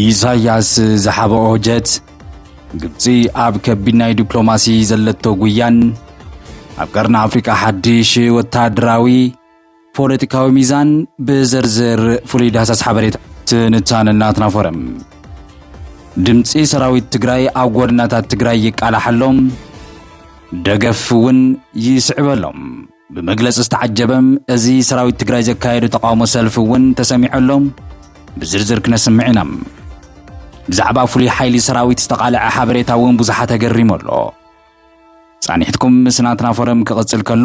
ኢሳያስ ዝሓበኦ ጀት፣ ግብጺ ኣብ ከቢድ ናይ ዲፕሎማሲ ዘለቶ ጉያን ኣብ ቀርኒ ኣፍሪቃ ሓድሽ ወታደራዊ ፖለቲካዊ ሚዛን ብዝርዝር ፍሉይ ዳህሳስ ሓበሬታ ትንታነ ናትና ፎረም። ድምጺ ሰራዊት ትግራይ ኣብ ጎደናታት ትግራይ ይቃላሕ ኣሎ፣ ደገፍ እውን ይስዕበሎም። ብመግለጺ ዝተዓጀበም እዚ ሰራዊት ትግራይ ዘካየዶ ተቃውሞ ሰልፊ እውን ተሰሚዑ ኣሎ። ብዝርዝር ክነስምዕ ኢና። ብዛዕባ ፍሉይ ሓይሊ ሰራዊት ዝተቓልዐ ሓበሬታ እውን ብዙሓት ኣገሪሙ ኣሎ። ጻኒሕትኩም ምስ ናትና ፎረም ክቕጽል ከሎ፣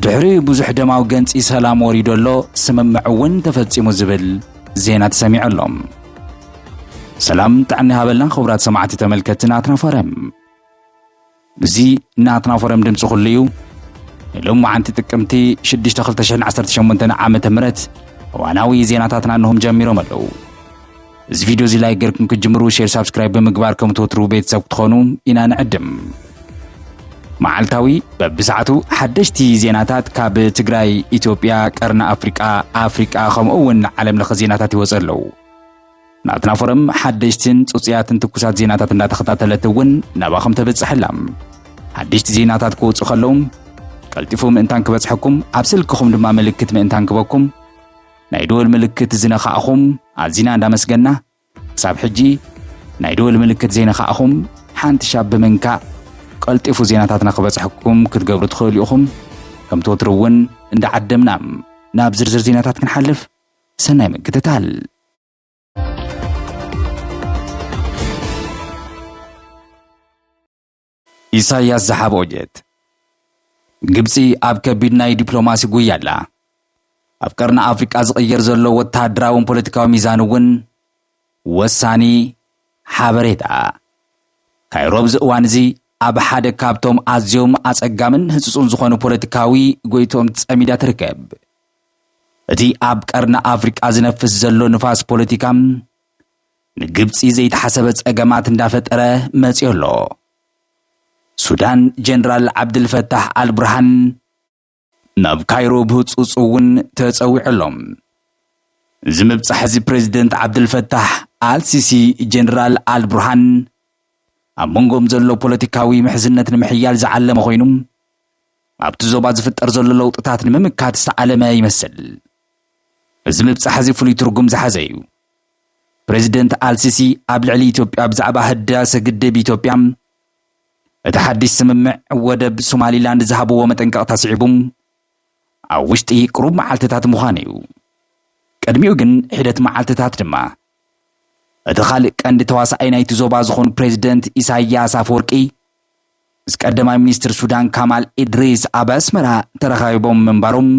ድሕሪ ብዙሕ ደማዊ ገንጺ ሰላም ወሪዶ ኣሎ፣ ስምምዕ እውን ተፈጺሙ ዝብል ዜና ተሰሚዑ ኣሎ። ሰላም ጥዕና ይሃበልና ክቡራት ሰማዕቲ ተመልከትቲ ናትና ፎረም። እዚ ናትና ፎረም ድምፂ ኩሉ እዩ። ንሎማዓንቲ ጥቅምቲ ሽዱሽተ ክልተ ሽሕን ዓሰርተ ሸሞንተን ዓመተ ምህረት እዋናዊ ዜናታትና እንሆም ጀሚሮም ኣለዉ። እዚ ቪድዮ እዚ ላይክ ገርኩም ክትጅምሩ፣ ሼር፣ ሳብስክራይብ ብምግባር ከም ትወትሩ ቤተሰብ ክትኾኑ ኢና ንዕድም። መዓልታዊ በብሰዓቱ ሓደሽቲ ዜናታት ካብ ትግራይ፣ ኢትዮጵያ፣ ቀርኒ ኣፍሪቃ፣ ኣፍሪቃ ከምኡ እውን ዓለም ለኸ ዜናታት ይወፁ ኣለዉ። ናትና ፎረም ሓደሽትን ጽጹያትን ትኩሳት ዜናታት እንዳተኸታተለት እውን ናባኹም ተበጽሐላ። ሓደሽቲ ዜናታት ክወጹ ከለዉ ቀልጢፉ ምእንታን ክበጽሐኩም ኣብ ስልክኹም ድማ ምልክት ምእንታን ክበኩም ናይ ደወል ምልክት ዝነኻእኹም ኣዚና እንዳመስገና፣ ክሳብ ሕጂ ናይ ደወል ምልክት ዘይነኻእኹም ሓንቲ ሻብ ብምንካእ ቀልጢፉ ዜናታትና ክበጽሐኩም ክትገብሩ ትኽእሉ ኢኹም። ከምቲ ወትሩ እውን እንዳዓደምና ናብ ዝርዝር ዜናታት ክንሓልፍ ሰናይ ምክትታል። ኢሳያስ ዝሓበኦ ጀት። ግብጺ ኣብ ከቢድ ናይ ዲፕሎማሲ ጉያ ኣላ። ኣብ ቀርኒ ኣፍሪቃ ዝቕየር ዘሎ ወተሃደራውን ፖለቲካዊ ሚዛን እውን ወሳኒ ሓበሬታ። ካይሮ ኣብዚ እዋን እዚ ኣብ ሓደ ካብቶም ኣዝዮም ኣጸጋምን ህጹጽን ዝኾኑ ፖለቲካዊ ጎይቶም ጸሚዳ ትርከብ። እቲ ኣብ ቀርኒ ኣፍሪቃ ዝነፍስ ዘሎ ንፋስ ፖለቲካ ንግብጺ ዘይተሓሰበ ጸገማት እንዳፈጠረ መጺኡ ኣሎ። ሱዳን ጀነራል ዓብድልፈታሕ ኣልብርሃን ናብ ካይሮ ብህጹጽ እውን ተጸዊዑ ኣሎ። እዚ ምብጻሕ እዚ ፕሬዚደንት ዓብድልፈታሕ ኣልሲሲ ጀነራል ኣልብርሃን ኣብ መንጎም ዘሎ ፖለቲካዊ ምሕዝነት ንምሕያል ዝዓለመ ኮይኑ፣ ኣብቲ ዞባ ዝፍጠር ዘሎ ለውጥታት ንምምካት ዝተዓለመ ይመስል። እዚ ምብጻሕ እዚ ፍሉይ ትርጉም ዝሓዘ እዩ። ፕሬዚደንት ኣልሲሲ ኣብ ልዕሊ ኢትዮጵያ ብዛዕባ ህዳሰ ግድብ ኢትዮጵያ እቲ ሓድሽ ስምምዕ ወደብ ሶማሊላንድ ዝሃብዎ መጠንቀቕታ ስዒቡ ኣብ ውሽጢ ቅሩብ መዓልትታት ምዃኑ እዩ። ቅድሚኡ ግን ሒደት መዓልትታት ድማ እቲ ካልእ ቀንዲ ተዋሳኣይ ናይቲ ዞባ ዝኾኑ ፕሬዚደንት ኢሳያስ ኣፈወርቂ ምስ ቀዳማይ ሚኒስትር ሱዳን ካማል ኢድሪስ ኣብ ኣስመራ ተረኻቢቦም ምንባሮም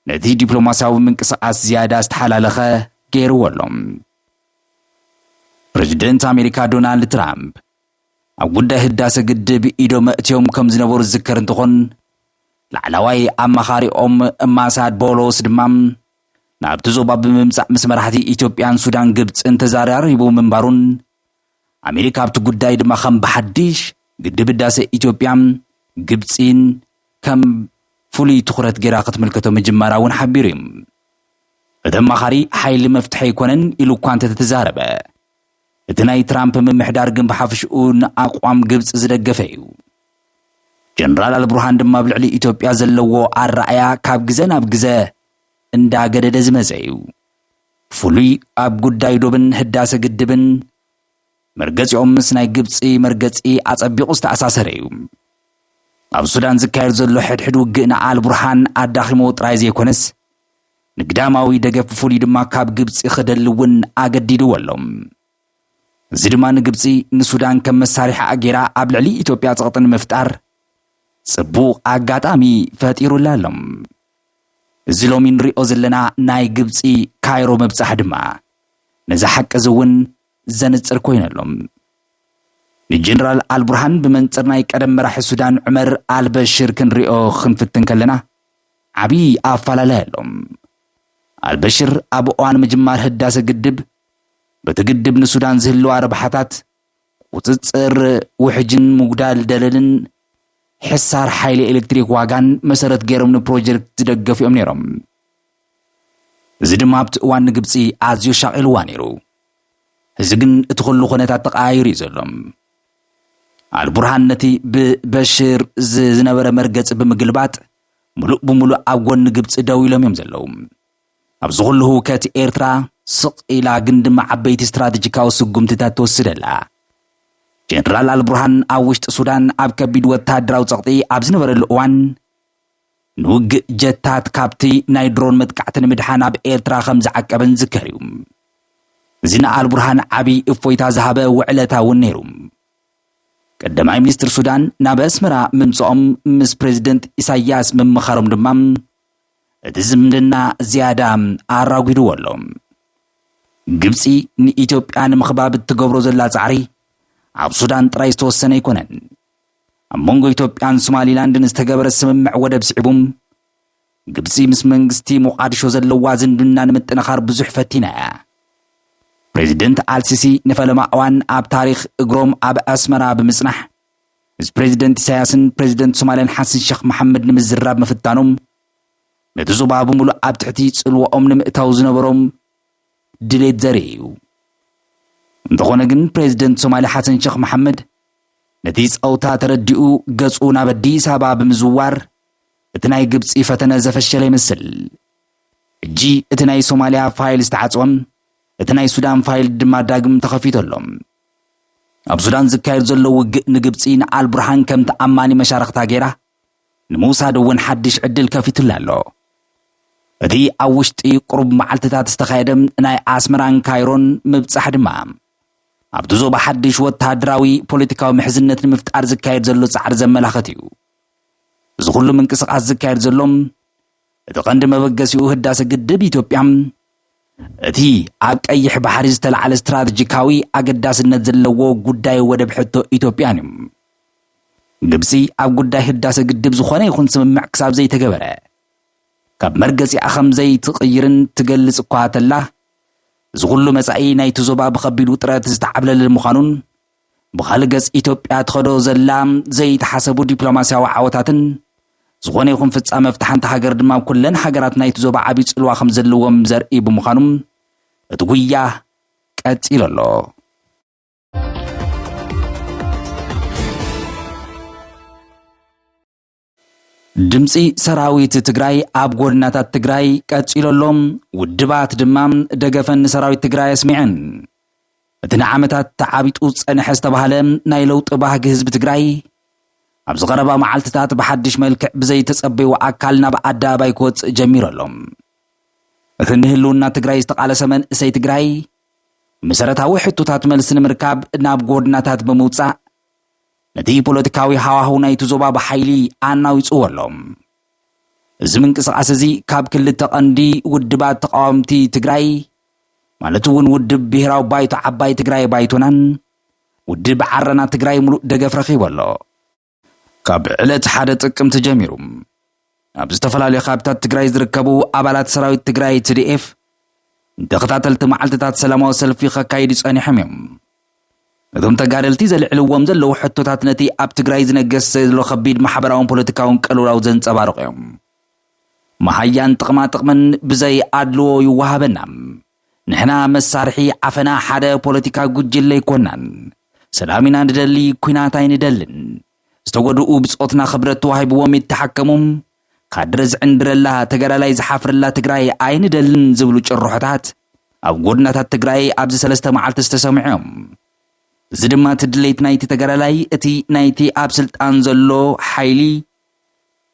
ነቲ ዲፕሎማስያዊ ምንቅስቓስ ዝያዳ ዝተሓላለኸ ገይርዎ ኣሎ። ፕሬዚደንት ኣሜሪካ ዶናልድ ትራምፕ ኣብ ጉዳይ ህዳሰ ግድብ ኢዶም ኣእትዮም ከም ዝነበሩ ዝዝከር እንትኾን፣ ላዕለዋይ ኣማኻሪኦም ማሳድ ቦሎስ ድማ ናብቲ ዞባ ብምምጻእ ምስ መራሕቲ ኢትዮጵያን ሱዳን ግብጽን ተዘራሪቡ ምንባሩን፣ ኣሜሪካ ኣብቲ ጉዳይ ድማ ከም ብሓድሽ ግድብ ህዳሰ ኢትዮጵያን ግብጺን ከም ፍሉይ ትኹረት ገይራ ክትምልከቶ ምጅማራ እውን ሓቢሩ እዩ። እቲ ኣማኻሪ ሓይሊ መፍትሒ ኣይኮነን ኢሉ እኳ እንተተዛረበ፣ እቲ ናይ ትራምፕ ምምሕዳር ግን ብሓፈሽኡ ንኣቋም ግብጺ ዝደገፈ እዩ። ጀነራል ኣልቡርሃን ድማ ኣብ ልዕሊ ኢትዮጵያ ዘለዎ ኣረኣያ ካብ ግዘ ናብ ግዘ እንዳገደደ ዝመጸ እዩ። ፍሉይ ኣብ ጉዳይ ዶብን ህዳሰ ግድብን መርገጺኦም ምስ ናይ ግብጺ መርገጺ ኣጸቢቑ ዝተኣሳሰረ እዩ። ኣብ ሱዳን ዝካየድ ዘሎ ሕድሕድ ውግእ ንኣልቡርሃን ኣዳኺሞ ጥራይ ዘይኮነስ፣ ንግዳማዊ ደገፍ ብፍሉይ ድማ ካብ ግብጺ ክደሊ እውን ኣገዲድዎ ኣሎ። እዚ ድማ ንግብጺ ንሱዳን ከም መሳርሒ ኣጌራ ኣብ ልዕሊ ኢትዮጵያ ጸቕጢ ንምፍጣር ጽቡቕ ኣጋጣሚ ፈጢሩላ ኣሎ። እዚ ሎሚ ንሪኦ ዘለና ናይ ግብጺ ካይሮ ምብጻሕ ድማ ነዚ ሓቂ እዚ እውን ዘንጽር ኮይኑ ኣሎ። ንጀነራል ኣልቡርሃን ብመንጽር ናይ ቀደም መራሒ ሱዳን ዑመር ኣልበሽር ክንሪኦ ክንፍትን ከለና፣ ዓቢ ኣፈላለይ ኣሎ። ኣልበሽር ኣብ እዋን ምጅማር ህዳሰ ግድብ፣ በቲ ግድብ ንሱዳን ዝህልዋ ረብሓታት፣ ቁጽጽር ውሕጅን ምጉዳል ደለልን ሕሳር ሓይሊ ኤሌክትሪክ ዋጋን መሰረት ገይሮም ንፕሮጀክት ዝደገፉ እዮም ነይሮም። እዚ ድማ ኣብቲ እዋን ንግብጺ ኣዝዩ ሻቒልዋ ነይሩ። እዚ ግን እቲ ኩሉ ኩነታት ተቐያይሩ እዩ ዘሎ። ኣልቡርሃን ነቲ ብበሽር ዝ- ዝነበረ መርገጺ ብምግልባጥ፣ ምሉእ ብምሉእ ኣብ ጎኒ ግብጺ ደው ኢሎም እዮም ዘለዉ። ኣብዚ ኩሉ ህውከት፣ ኤርትራ ስቕ ኢላ ግን ድማ ዓበይቲ ስትራተጂካዊ ስጉምትታት ትወስድ ኣላ። ጀነራል ኣልቡርሃን ኣብ ውሽጢ ሱዳን ኣብ ከቢድ ወተሃደራዊ ጸቕጢ ኣብ ዝነበረሉ እዋን፣ ንውግእ ጀታት ካብቲ ናይ ድሮን መጥቃዕቲ ንምድሓን ኣብ ኤርትራ ከም ዝዓቀበን ዝዝከር እዩ። እዚ ንኣልቡርሃን ዓቢ እፎይታ ዝሃበ ውዕለታ እውን ነይሩ። ቀዳማይ ሚኒስትር ሱዳን ናብ ኣስመራ ምምጽኦም ምስ ፕሬዚደንት ኢሳያስ ምምኻሮም ድማ፣ እቲ ዝምድና ዝያዳ ኣራጒድዎ ኣሎ። ግብጺ ንኢትዮጵያ ንምኽባብ እትገብሮ ዘላ ጻዕሪ ኣብ ሱዳን ጥራይ ዝተወሰነ ኣይኮነን። ኣብ መንጎ ኢትዮጵያን ሶማሊላንድን ዝተገበረ ስምምዕ ወደብ ስዒቡ፣ ግብጺ ምስ መንግስቲ ሞቓድሾ ዘለዋ ዝምድና ንምጥንኻር ብዙሕ ፈቲና እያ። ፕሬዚደንት ኣልሲሲ ንፈለማ እዋን ኣብ ታሪኽ እግሮም ኣብ ኣስመራ ብምጽናሕ፣ ምስ ፕሬዚደንት ኢሳያስን ፕሬዚደንት ሶማልያን ሓሰን ሸኽ መሓመድ ንምዝራብ ምፍታኖም፣ ነቲ ዞባ ብምሉእ ኣብ ትሕቲ ጽልዋኦም ንምእታው ዝነበሮም ድሌት ዘርኢ እዩ። እንተኾነ ግን፣ ፕሬዚደንት ሶማሊ ሓሰን ሸኽ መሓመድ ነቲ ጸውታ ተረዲኡ፣ ገጹ ናብ ኣዲስ ኣበባ ብምዝዋር፣ እቲ ናይ ግብጺ ፈተነ ዘፈሸለ ይመስል። ሕጂ እቲ ናይ ሶማልያ ፋይል ዝተዓጽወ፣ እቲ ናይ ሱዳን ፋይል ድማ ዳግም ተኸፊቱ ኣሎ። ኣብ ሱዳን ዝካየድ ዘሎ ውግእ ንግብጺ ንኣልቡርሃን ከም ተኣማኒ መሻርኽታ ገይራ ንምውሳድ እውን ሓድሽ ዕድል ከፊቱላ ኣሎ። እቲ ኣብ ውሽጢ ቁሩብ መዓልትታት ዝተኻየደ ናይ ኣስመራን ካይሮን ምብጻሕ ድማ፣ ኣብቲ ዞባ ሓድሽ ወተሃደራዊ ፖለቲካዊ ምሕዝነት ንምፍጣር ዝካየድ ዘሎ ጻዕሪ ዘመላኽት እዩ። እዚ ኩሉ ምንቅስቓስ ዝካየድ ዘሎ፣ እቲ ቀንዲ መበገሲኡ ህዳሰ ግድብ ኢትዮጵያ፣ እቲ ኣብ ቀይሕ ባሕሪ ዝተላዕለ ስትራተጂካዊ ኣገዳስነት ዘለዎ ጉዳይ ወደብ ሕቶ ኢትዮጵያን እዩ። ግብጺ ኣብ ጉዳይ ህዳሰ ግድብ ዝኾነ ይኹን ስምምዕ ክሳብ ዘይተገበረ፣ ካብ መርገጺኣ ከም ዘይትቕይርን ትገልጽ እኳ ተላ፣ እዚ ኩሉ መጻኢ ናይቲ ዞባ ብኸቢድ ውጥረት ዝተዓብለለ ምዃኑን፣ ብኻልእ ገጽ ኢትዮጵያ ትኸዶ ዘላ ዘይተሓሰቡ ዲፕሎማስያዊ ዓወታትን፣ ዝኾነ ይኹን ፍጻመ ኣብታ ሓንቲ ሃገር ድማ ኣብ ኩለን ሃገራት ናይቲ ዞባ ዓቢ ጽልዋ ከም ዘለዎም ዘርኢ ብምዃኑ፣ እቲ ጉያ ቀጺሉ ኣሎ። ድምጺ ሰራዊት ትግራይ ኣብ ጎድናታት ትግራይ ቀጺሉ ኣሎ። ውድባት ድማ ደገፈን ንሰራዊት ትግራይ ኣስሚዐን። እቲ ንዓመታት ተዓቢጡ ዝጸንሐ ዝተባህለ ናይ ለውጢ ባህጊ ህዝቢ ትግራይ፣ ኣብዚ ቀረባ መዓልትታት ብሓድሽ መልክዕ ብዘይተጸበይዎ ኣካል ናብ ኣደባባይ ክወጽእ ጀሚሩ ኣሎ። እቲ ንህልውና ትግራይ ዝተቓለሰ መንእሰይ ትግራይ፣ መሰረታዊ ሕቶታት መልሲ ንምርካብ ናብ ጎድናታት ብምውጻእ፣ ነቲ ፖለቲካዊ ሃዋህው ናይቲ ዞባ ብሓይሊ ኣናዊጽዎ ኣሎ። እዚ ምንቅስቓስ እዚ ካብ ክልተ ቀንዲ ውድባት ተቃወምቲ ትግራይ፣ ማለት እውን ውድብ ብሄራዊ ባይቶ ዓባይ ትግራይ ባይቶናን ውድብ ዓረና ትግራይ ምሉእ ደገፍ ረኺቡ ኣሎ። ካብ ዕለት ሓደ ጥቅምቲ ጀሚሩ፣ ኣብ ዝተፈላለዩ ከባብታት ትግራይ ዝርከቡ ኣባላት ሰራዊት ትግራይ፣ ቲ ዲ ኤፍ፣ ንተኸታተልቲ መዓልትታት ሰላማዊ ሰልፊ ከካይዱ ጸኒሖም እዮም። እቶም ተጋደልቲ ዘልዕልዎም ዘለዉ ሕቶታት ነቲ ኣብ ትግራይ ዝነገሰ ዘሎ ከቢድ ማሕበራውን ፖለቲካውን ቅልውላው ዘንጸባርቑ እዮም። መሃያን ጥቕማ ጥቕምን ብዘይ ኣድልዎ ይወሃበና። ንሕና መሳርሒ ዓፈና ሓደ ፖለቲካ ጉጅለ ኣይኮናን። ሰላም ኢና ንደሊ፣ ኲናት ኣይንደልን። ዝተጎድኡ ብጾትና ክብረት ተዋሂብዎም ይተሓከሙ። ካድረ ዝዕንድረላ፣ ተጋዳላይ ዝሓፍረላ ትግራይ ኣይንደልን ዝብሉ ጭርሖታት ኣብ ጎድናታት ትግራይ ኣብዚ ሰለስተ መዓልቲ ዝተሰምዑ እዮም። እዚ ድማ እቲ ድሌት ናይቲ ተጋዳላይ፣ እቲ ናይቲ ኣብ ስልጣን ዘሎ ሓይሊ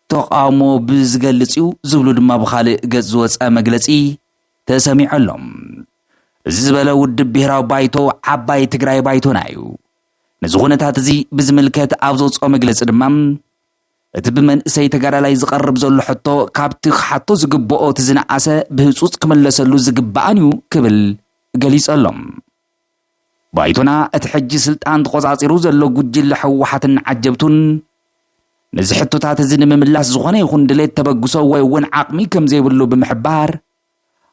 ተቓውሞ ብዝገልጽ እዩ ዝብሉ ድማ ብኻልእ ገጽ ዝወጸ መግለጺ ተሰሚዑ ኣሎ። እዚ ዝበለ ውድብ ብሄራዊ ባይቶ ዓባይ ትግራይ ባይቶና እዩ። ነዚ ኩነታት እዚ ብዝምልከት ኣብ ዘውፅኦ መግለጺ ድማ፣ እቲ ብመንእሰይ ተጋዳላይ ዝቐርብ ዘሎ ሕቶ ካብቲ ክሓቶ ዝግብኦ እቲ ዝነኣሰ ብህፁፅ ክምለሰሉ ዝግባእን እዩ ክብል ገሊጹ ኣሎ። ባይቶና እቲ ሕጂ ስልጣን ተቖጻጺሩ ዘሎ ጉጅለ ህወሓትን ዓጀብቱን ነዚ ሕቶታት እዚ ንምምላስ ዝኾነ ይኹን ድሌት ተበግሶ ወይ እውን ዓቕሚ ከም ዘይብሉ ብምሕባር፣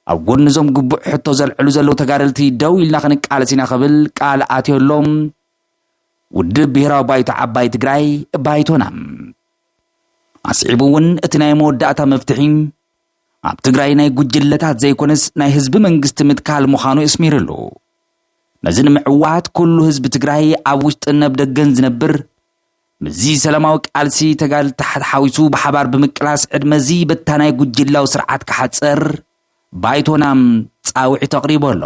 ኣብ ጎኒ እዞም ግቡእ ሕቶ ዘልዕሉ ዘለዉ ተጋደልቲ ደው ኢልና ክንቃለስ ኢና ክብል ቃል ኣትዩ ኣሎ። ውድብ ብሄራዊ ባይቶ ዓባይ ትግራይ ባይቶና ኣስዒቡ እውን እቲ ናይ መወዳእታ መፍትሒ ኣብ ትግራይ ናይ ጉጅለታት ዘይኮነስ ናይ ህዝቢ መንግስቲ ምትካል ምዃኑ የስሚርሉ። ነዚ ንምዕዋት ኩሉ ህዝቢ ትግራይ ኣብ ውሽጥን ኣብ ደገን ዝነብር ምስዚ ሰላማዊ ቃልሲ ተጋድልቲ ተሓሓዊሱ ብሓባር ብምቅላስ ዕድመ እዚ በታናይ ጉጅላዊ ስርዓት ክሓጽር ባይቶና ጻውዒት ኣቕሪቡ ኣሎ።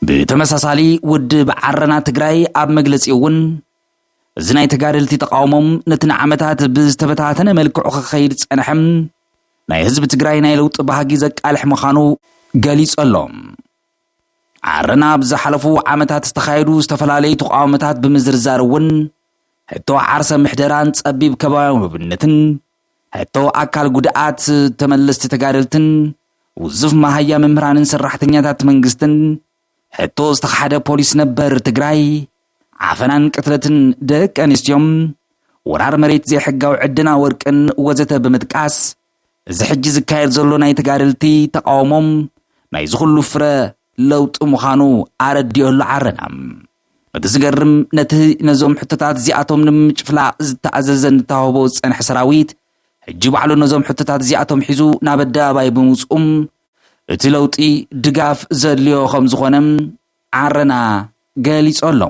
ብተመሳሳሊ ውድብ ዓረና ትግራይ ኣብ መግለጺ እውን እዚ ናይ ተጋደልቲ ተቃውሞም ነቲ ንዓመታት ብዝተበታተነ መልክዑ ክኸይድ ዝጸንሐ ናይ ህዝቢ ትግራይ ናይ ለውጢ ባህጊ ዘቃልሕ ምዃኑ ገሊጹ ኣሎ። ዓረና ኣብ ዝሓለፉ ዓመታት ዝተኻየዱ ዝተፈላለዩ ተቃውሞታት ብምዝርዛር እውን ሕቶ ዓርሰ ምሕደራን ጸቢብ ከባቢ መብነትን ሕቶ ኣካል ጉድኣት ተመለስቲ ተጋደልትን ውዙፍ መሃያ መምህራንን ሰራሕተኛታት መንግስትን ሕቶ ዝተኻሕደ ፖሊስ ነበር ትግራይ ዓፈናን ቅትለትን ደቂ ኣንስትዮን ወራር መሬት ዘይሕጋዊ ዕደና ወርቅን ወዘተ ብምጥቃስ እዚ ሕጂ ዝካየድ ዘሎ ናይ ተጋደልቲ ተቃውሞም ናይዚ ኩሉ ፍረ ለውጢ ምዃኑ ኣረዲኦ ኣሎ ዓረና። እቲ ዝገርም ነቲ ነዞም ሕቶታት እዚኣቶም ንምጭፍላቕ ዝተኣዘዘ ዝተዋህቦ ዝጸንሐ ሰራዊት ሕጂ ባዕሉ ነዞም ሕቶታት እዚኣቶም ሒዙ ናብ ኣደባባይ ብምውፅኡም እቲ ለውጢ ድጋፍ ዘድልዮ ከም ዝኾነ ዓረና ገሊጹ ኣሎ።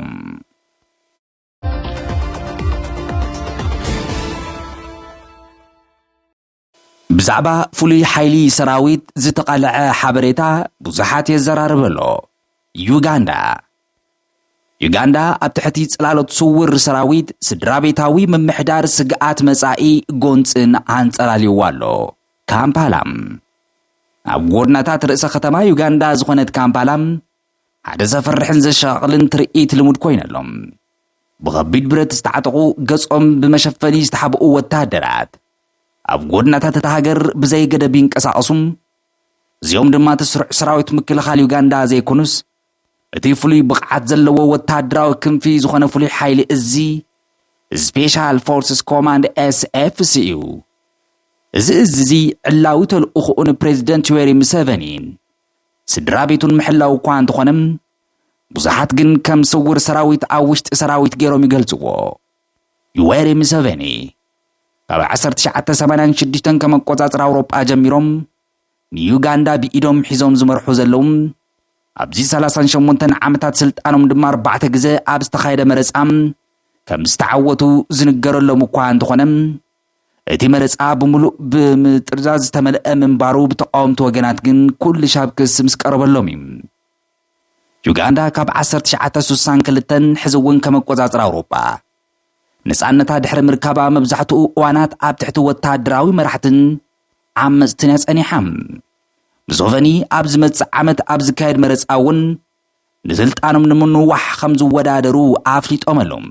ብዛዕባ ፍሉይ ሓይሊ ሰራዊት ዝተቓልዐ ሓበሬታ ብዙሓት የዘራርብ ኣሎ። ዩጋንዳ። ዩጋንዳ ኣብ ትሕቲ ጽላሎት ስውር ሰራዊት ስድራ ቤታዊ ምምሕዳር ስግኣት መጻኢ ጎንጽን ኣንጸላልይዋ ኣሎ። ካምፓላ። ኣብ ጎድናታት ርእሰ ከተማ ዩጋንዳ ዝኾነት ካምፓላ ሓደ ዘፈርሕን ዘሻቕልን ትርኢት ልሙድ ኮይነሎም። ብኸቢድ ብረት ዝተዓጠቑ ገጾም ብመሸፈኒ ዝተሓብኡ ወታደራት ኣብ ጎድናታት እታ ሃገር ብዘይ ገደብ ይንቀሳቐሱ። እዚኦም ድማ እቲ ስሩዕ ሰራዊት ምክልኻል ዩጋንዳ ዘይኮኑስ እቲ ፍሉይ ብቕዓት ዘለዎ ወታደራዊ ክንፊ ዝኾነ ፍሉይ ሓይሊ እዚ ስፔሻል ፎርስስ ኮማንድ ኤስኤፍሲ እዩ። እዚ እዚ እዚ ዕላዊ ተልእኾኡ ንፕሬዚደንት ዩዌሪ ሙሴቨኒ ስድራ ቤቱን ምሕላው እኳ እንተኾነ ብዙሓት ግን ከም ስውር ሰራዊት ኣብ ውሽጢ ሰራዊት ገይሮም ይገልጽዎ። ዩዌሪ ሙሴቨኒ ካብ ዓሰርተ ትሽዓተ ሰማንያን ሽዱሽተን ከም ኣቆጻጽራ ኣውሮጳ ጀሚሮም ንዩጋንዳ ብኢዶም ሒዞም ዝመርሑ ዘለዉ ኣብዚ ሰላሳን ሸሞንተን ዓመታት ስልጣኖም ድማ ኣርባዕተ ግዜ ኣብ ዝተኻየደ መረጻ ከም ዝተዓወቱ ዝንገረሎም እኳ እንተኾነ እቲ መረጻ ብምሉእ ብምጥርዛዝ ዝተመልአ ምንባሩ ብተቃወምቲ ወገናት ግን ኩሉ ሻብ ክስ ምስ ቀረበሎም እዩ። ዩጋንዳ ካብ ዓሰርተ ትሽዓተ ስሳን ክልተን ሕዚ እውን ከም ኣቆጻጽራ ኣውሮጳ ነጻነታ ድሕሪ ምርካባ መብዛሕትኡ እዋናት ኣብ ትሕቲ ወታደራዊ መራሕትን ዓመጽትን እያ ጸኒሓ። ሙሶቨኒ ኣብ ዝመጽእ ዓመት ኣብ ዝካየድ መረጻ እውን ንስልጣኖም ንምንዋሕ ከም ዝወዳደሩ ኣፍሊጦም ኣለዉ።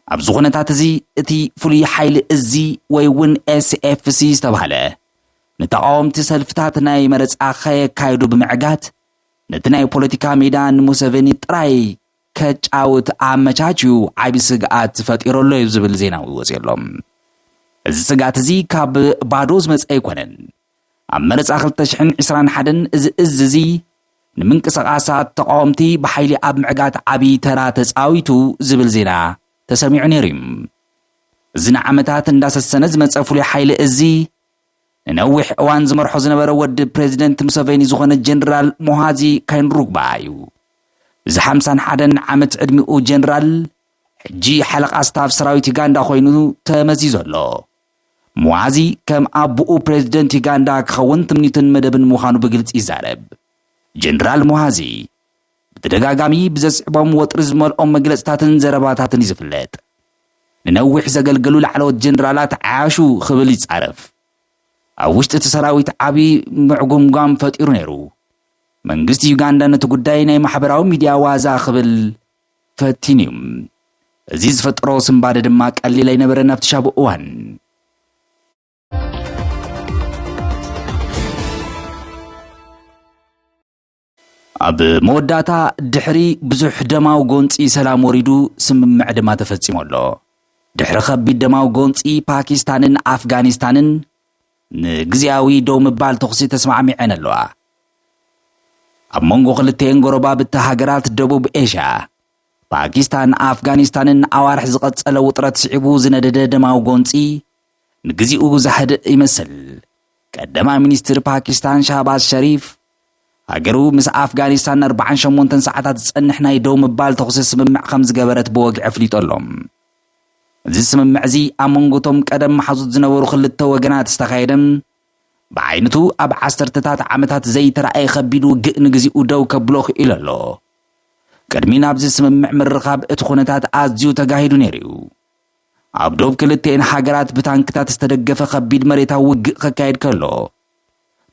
ኣብዚ ኩነታት እዚ እቲ ፍሉይ ሓይሊ እዚ ወይ እውን ኤስኤፍሲ ዝተባህለ ንተቃወምቲ ሰልፍታት ናይ መረጻ ከየካየዱ ብምዕጋት ነቲ ናይ ፖለቲካ ሜዳ ንሙሰቨኒ ጥራይ ከጫውት ኣመቻችዩ ዓቢ ስግኣት ፈጢሩ ኣሎ እዩ ዝብል ዜና እውን ወፂኡ ኣሎ። እዚ ስግኣት እዚ ካብ ባዶ ዝመፀ ኣይኮነን። ኣብ መረፃ ክልተ ሽሕን ዕስራን ሓደን እዚ እዝ እዚ ንምንቅስቃሳት ተቃወምቲ ብሓይሊ ኣብ ምዕጋት ዓቢ ተራ ተፃዊቱ ዝብል ዜና ተሰሚዑ ነይሩ እዩ። እዚ ንዓመታት እንዳሰሰነ ዝመፀ ፍሉይ ሓይሊ እዚ ንነዊሕ እዋን ዝመርሖ ዝነበረ ወዲ ፕሬዚደንት ሙሰቬኒ ዝኾነ ጀነራል ሞሃዚ ካይንሩግባ እዩ። እዚ ሓምሳን ሓደን ዓመት ዕድሚኡ ጀነራል ሕጂ ሓለቓ ስታፍ ሰራዊት ዩጋንዳ ኮይኑ ተመዚዙ ኣሎ። ሞሃዚ ከም ኣቦኡ ፕሬዚደንት ዩጋንዳ ክኸውን ትምኒትን መደብን ምዃኑ ብግልፂ ይዛረብ። ጀነራል ሞሃዚ ብተደጋጋሚ ብዘስዕቦም ወጥሪ ዝመልኦም መግለፅታትን ዘረባታትን እዩ ዝፍለጥ። ንነዊሕ ዘገልገሉ ላዕለዎት ጀነራላት ዓያሹ ክብል ይጻረፍ። ኣብ ውሽጢ እቲ ሰራዊት ዓቢ ምዕጉምጓም ፈጢሩ ነይሩ። መንግስቲ ዩጋንዳ ነቲ ጉዳይ ናይ ማሕበራዊ ሚድያ ዋዛ ክብል ፈቲኑ እዩ። እዚ ዝፈጠሮ ስንባደ ድማ ቀሊል ኣይነበረን ኣብቲ ሻቡ እዋን። ኣብ መወዳእታ ድሕሪ ብዙሕ ደማዊ ጎንጺ ሰላም ወሪዱ ስምምዕ ድማ ተፈጺሙ ኣሎ። ድሕሪ ከቢድ ደማዊ ጎንጺ ፓኪስታንን ኣፍጋኒስታንን ንግዜያዊ ደው ምባል ተኹሲ ተስማዕሚዐን ኣለዋ። ኣብ መንጎ ክልተኤን ጎረባብቲ ሃገራት ደቡብ ኤሽያ ፓኪስታን ኣፍጋኒስታንን ኣዋርሕ ዝቐጸለ ውጥረት ስዒቡ ዝነደደ ደማዊ ጎንጺ ንግዚኡ ዛህድእ ይመስል። ቀዳማይ ሚኒስትር ፓኪስታን ሻህባዝ ሸሪፍ ሃገሩ ምስ ኣፍጋኒስታን ኣርባዓን ሸሞንተን ሰዓታት ዝጸንሕ ናይ ደው ምባል ተኹሲ ስምምዕ ከም ዝገበረት ብወግዒ ኣፍሊጡ ኣሎ። እዚ ስምምዕ እዚ ኣብ መንጎቶም ቀደም መሓዙት ዝነበሩ ክልተ ወገናት ዝተኻየደ፣ ብዓይነቱ ኣብ ዓሰርተታት ዓመታት ዘይተረኣየ ከቢድ ውግእ ንግዚኡ ደው ከብሎ ክኢሉ ኣሎ። ቅድሚ ናብዚ ስምምዕ ምርኻብ እቲ ኩነታት ኣዝዩ ተጋሂዱ ነይሩ እዩ። ኣብ ዶብ ክልቲኤን ሃገራት ብታንክታት ዝተደገፈ ከቢድ መሬታዊ ውግእ ክካየድ ከሎ፣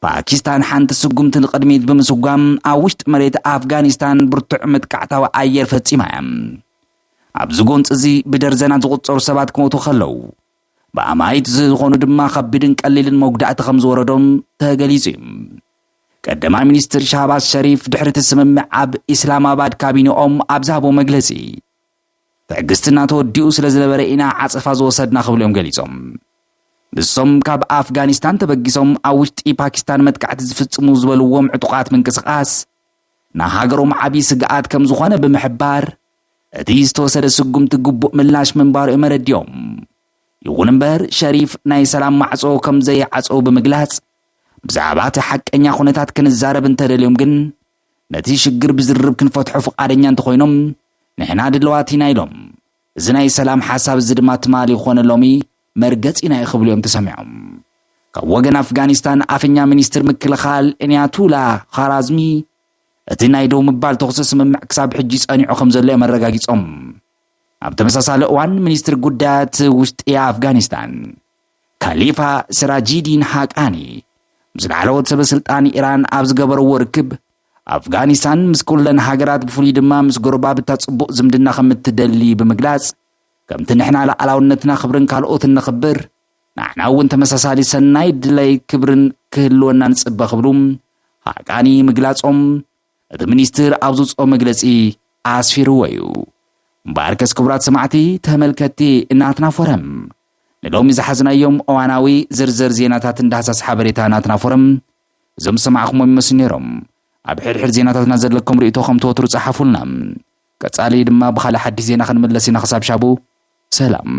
ፓኪስታን ሓንቲ ስጉምቲ ንቕድሚት ብምስጓም ኣብ ውሽጢ መሬት ኣፍጋኒስታን ብርቱዕ መጥቃዕታዊ ኣየር ፈጺማ እያ። ኣብዚ ጎንፂ እዚ ብደርዘናት ዝቑጸሩ ሰባት ክሞቱ ከለዉ፣ ብኣማይት ዝኾኑ ድማ ከቢድን ቀሊልን መጉዳእቲ ከም ዝወረዶም ተገሊጹ እዩ። ቀዳማይ ሚኒስትር ሻህባዝ ሸሪፍ ድሕሪ እቲ ስምምዕ ኣብ ኢስላማባድ ካቢኔኦም ኣብ ዝሃቦ መግለጺ፣ ትዕግስትና ተወዲኡ ስለ ዝነበረ ኢና ዓጸፋ ዝወሰድና ክብሉ እዮም ገሊጾም። ንሶም ካብ ኣፍጋኒስታን ተበጊሶም ኣብ ውሽጢ ፓኪስታን መጥቃዕቲ ዝፍጽሙ ዝበልዎም ዕጡቓት ምንቅስቓስ ንሃገሮም ዓብዪ ስግኣት ከም ዝኾነ ብምሕባር፣ እቲ ዝተወሰደ ስጉምቲ ግቡእ ምላሽ ምንባሩ እዮም ኣረዲኦም። ይኹን እምበር ሸሪፍ ናይ ሰላም ማዕጾ ከም ዘይዓጸው ብምግላጽ፣ ብዛዕባ እቲ ሓቀኛ ኩነታት ክንዛረብ እንተደልዮም ግን ነቲ ሽግር ብዝርርብ ክንፈትሖ ፍቓደኛ እንተኾይኖም ንሕና ድለዋት ኢና ኢሎም። እዚ ናይ ሰላም ሓሳብ እዚ ድማ ትማሊ ይኾነ ሎሚ መርገጺና እዩ ክብሉ እዮም ተሰሚዖም። ካብ ወገን ኣፍጋኒስታን ኣፈኛ ሚኒስትር ምክልኻል እኒያቱላ ኻራዝሚ እቲ ናይ ደው ምባል ተኹሲ ስምምዕ ክሳብ ሕጂ ጸኒዑ ከም ዘሎ እዮም ኣረጋጊጾም። ኣብ ተመሳሳሊ እዋን ሚኒስትር ጉዳያት ውሽጢ ኣፍጋኒስታን ካሊፋ ስራጂዲን ሃቃኒ ምስ ላዕለዎት ሰበ ስልጣን ኢራን ኣብ ዝገበረዎ ርክብ ኣፍጋኒስታን ምስ ኩለን ሃገራት ብፍሉይ ድማ ምስ ጎረባብታ ጽቡቕ ዝምድና ከም እትደሊ ብምግላጽ ከምቲ ንሕና ሉዓላውነትና ክብርን ካልኦትን ነኽብር ንሕና እውን ተመሳሳሊ ሰናይ ድለይ ክብርን ክህልወና ንጽበ ክብሉ ሃቃኒ ምግላጾም እቲ ሚኒስትር ኣብ ዝውፅኦ መግለፂ ኣስፊርዎ እዩ። እምበኣርከስ ክቡራት ሰማዕቲ ተመልከትቲ እናትና ፎረም ንሎሚ ዝሓዝናዮም እዋናዊ ዝርዝር ዜናታት እንዳህሳስ ሓበሬታ ናትና ፎረም እዞም ዝሰማዕኹሞም ይመስሉ ነይሮም። ኣብ ሕድሕድ ዜናታትና ዘለኩም ርእይቶ ከም ተወትሩ ጸሓፉልና። ቀጻሊ ድማ ብኻልእ ሓድሽ ዜና ክንምለስ ኢና። ክሳብ ሻቡ ሰላም።